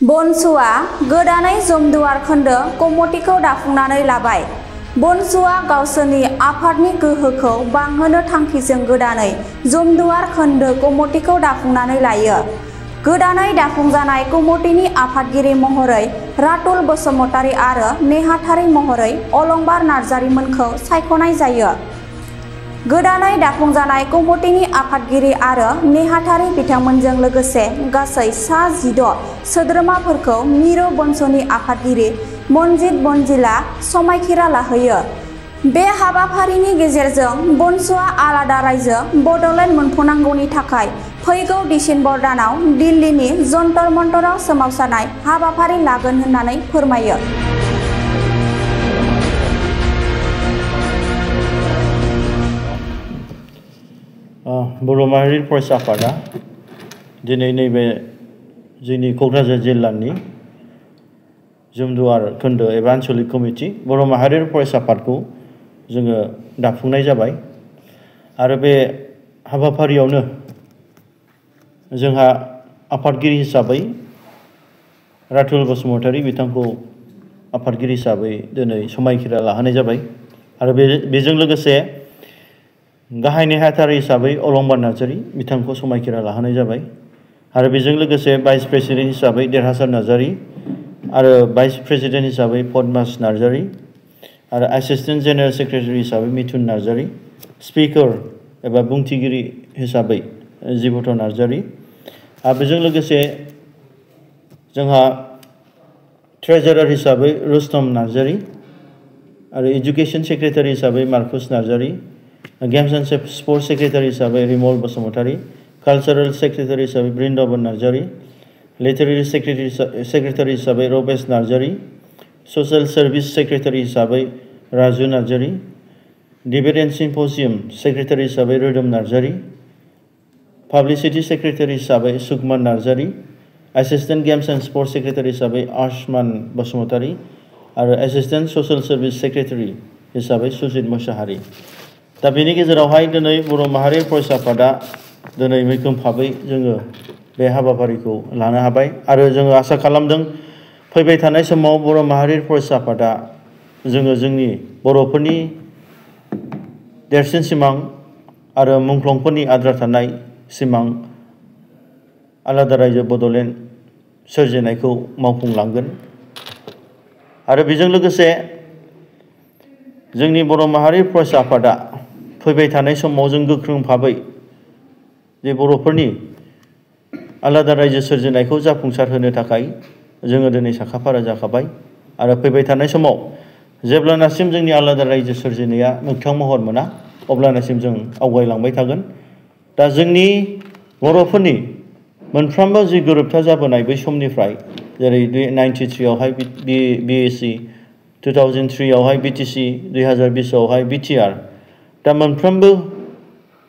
बनसुआ गोदानै जमदुवार खोन्दो कमिटिखौ दाफुंनानै लाबाय। बनसुआ गावसोरनि आफादनि गोहोखौ बांहोनो थांखिजों गोदानै जमदुवार खोन्दो कमिटिखौ दाफुंनानै लायो। गोदानै दाफुंजानाय कमिटिनि आफादगिरि महरै रातुल बसुमतारी आरो नेहाथारि महरै अलंबार नार्जारीमोनखौ सायख'नाय जायो। गोदानै दाफुंजानाय कमिटिनि आफादगिरि आरो नेहाथारि बिथांमोनजों लोगोसे गासै सा-16 सोद्रोमाफोरखौ मिरु बनस'नि आफादगिरि मनजित बनजिला समायखिरा लाहोयो। बे हाबाफारिनि गेजेरजों बनस'आ आलादा रायजो बड'लेण्ड मोनफुंनांगौनि थाखाय फैगौ डिसेम्बर दानाव दिल्लीनि जन्तर मन्तराव सोमावसारनाय हाबाफारि लागोन होननानै फोरमायो। बर' माहारि फरायसा आफादा दिनै नैबे जोंनि क'क्राझार जिल्लानि जमदुवार खोन्दो एबा आन्चलिक कमिटि बर' माहारि फरायसा आफादखौ जोङो दाफुंनाय जाबाय आरो बे हाबाफारियावनो जोंहा आफादगिरि हिसाबै रातुल बसुमतारी बिथांखौ आफादगिरि हिसाबै दिनै समायखिरा लाहोनाय जाबाय आरो बेजों लोगोसे गाहाय नेहाथारि हिसाबै अलंबार नार्जारी बिथांखौ समायखिरा लाहोनाय जाबाय आरो बेजों लोगोसे भाइस प्रेसिडेन्ट हिसाबै देरहासार नार्जारी आरो भाइस प्रेसिडेन्ट हिसाबै पद्मास नार्जारी आरो एसिस्टेन्ट जेनेरेल सेक्रेटारि हिसाबै मिथुन नार्जारी, स्पिकार एबा बुंथिगिरि हिसाबै जिबथ नार्जारी आरो बेजों लोगोसे जोंहा ट्रेजारार हिसाबै रुस्तम नार्जारी आरो एजुकेशन सेक्रेटारि हिसाबै Marcus Narzary, games and sports secretary हिसाबै रिमल बसुमतारी, कालचारेल सेक्रेटारि हिसाबै बृन्दावन नार्जारी, लिटारेरि सेक्रेटारि हिसाबै Rabesh Narzary, social service secretary हिसाबै Raju Narzary, debate and symposium secretary हिसाबै रोदोम नार्जारी, पाब्लिसिटि सेक्रेटारि हिसाबै Sukumar Narzary, assistant games and sports secretary हिसाबै आयुष्मान बसुमतारी आरो एसिस्टेन्ट ससियेल सार्भिस सेक्रेटारि हिसाबै सुजित मुसाहारि। दा बेनि गेजेरावहाय दिनै बर' माहारि फरायसा आफादा दिनै मैखोम भाबै जोङो बे हाबाफारिखौ लानो हाबाय आरो जोङो आसा खालामदों फैबाय थानाय समाव बर' माहारि फरायसा आफादा जोङो जोंनि बर'फोरनि देरसिन सिमां आरो मुंख्लंफोरनि आद्रा थानाय सिमां आलादा रायजो बड'लेण्ड सोरजिनायखौ मावफुंलांगोन आरो बेजों लोगोसे जोंनि बर' माहारि फरायसा आफादा फैबाय थानाय समाव जों गोख्रों भाबै जे बर'फोरनि आलादा रायजो सोरजिनायखौ जाफुंसार होनो थाखाय जोङो दिनै साखाफारा जाखाबाय आरो फैबाय थानाय समाव जेब्लानासिम जोंनि आलादा रायजो सोरजिनाया मोगथां महर मोना अब्लानासिम जों आवगायलांबाय थागोन। दा जोंनि बर'फोरनि मोनफ्रोमबो जि गोरोबथा जाबोनाय बै समनिफ्राय जेरै 93 आवहाय BAC, 2003 आवहाय BTC, 2020 आवहाय BTR, दा मोनफ्रोमबो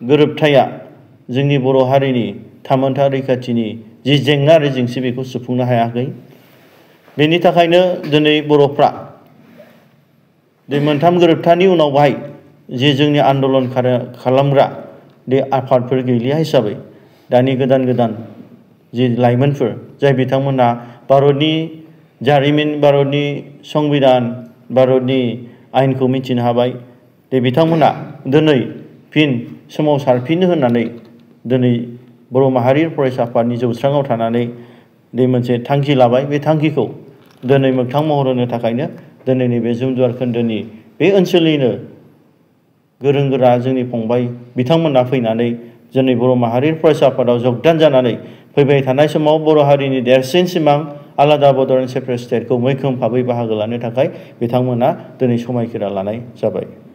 गोरोबथाया जोंनि बर' हारिनि थामोनथा रैखाथिनि जि जेंना आरो जेंसि बेखौ सुफुंनो हायाखै। बेनि थाखायनो दिनै बर'फ्रा बे मोनथाम गोरोबथानि उनावहाय जे जोंनि आन्दलन खालामग्रा बे आफादफोर गैलिया हिसाबै दानि गोदान जि लाइमोनफोर जाय बिथांमोनहा भारतनि जारिमिन, भारतनि संबिधान, भारतनि आयेनखौ मिथिनो हाबाय, दे बिथांमोना दिनै फिन सोमावसारफिननो होननानै दिनै बर' माहारि फरायसा आफादनि जौस्राङाव थानानै बे मोनसे थांखि लाबाय। बे थांखिखौ दिनै मोगथां महर होनो थाखायनो दिनै नैबे जमदुवार खोन्दोनि बे ओनसोलनिनो गोरों गोरा जोंनि फंबाय बिथांमोना फैनानै जोंनि बर' माहारि फरायसा आफादाव जगदान जानानै फैबाय थानाय समाव बर' हारिनि देरसिन सिमां आलादा बड'लेण्ड सेपारेट स्टेटखौ मैखोम भाबै बाहागो लानो थाखाय बिथांमोना दिनै समायखिरा लानाय जाबाय।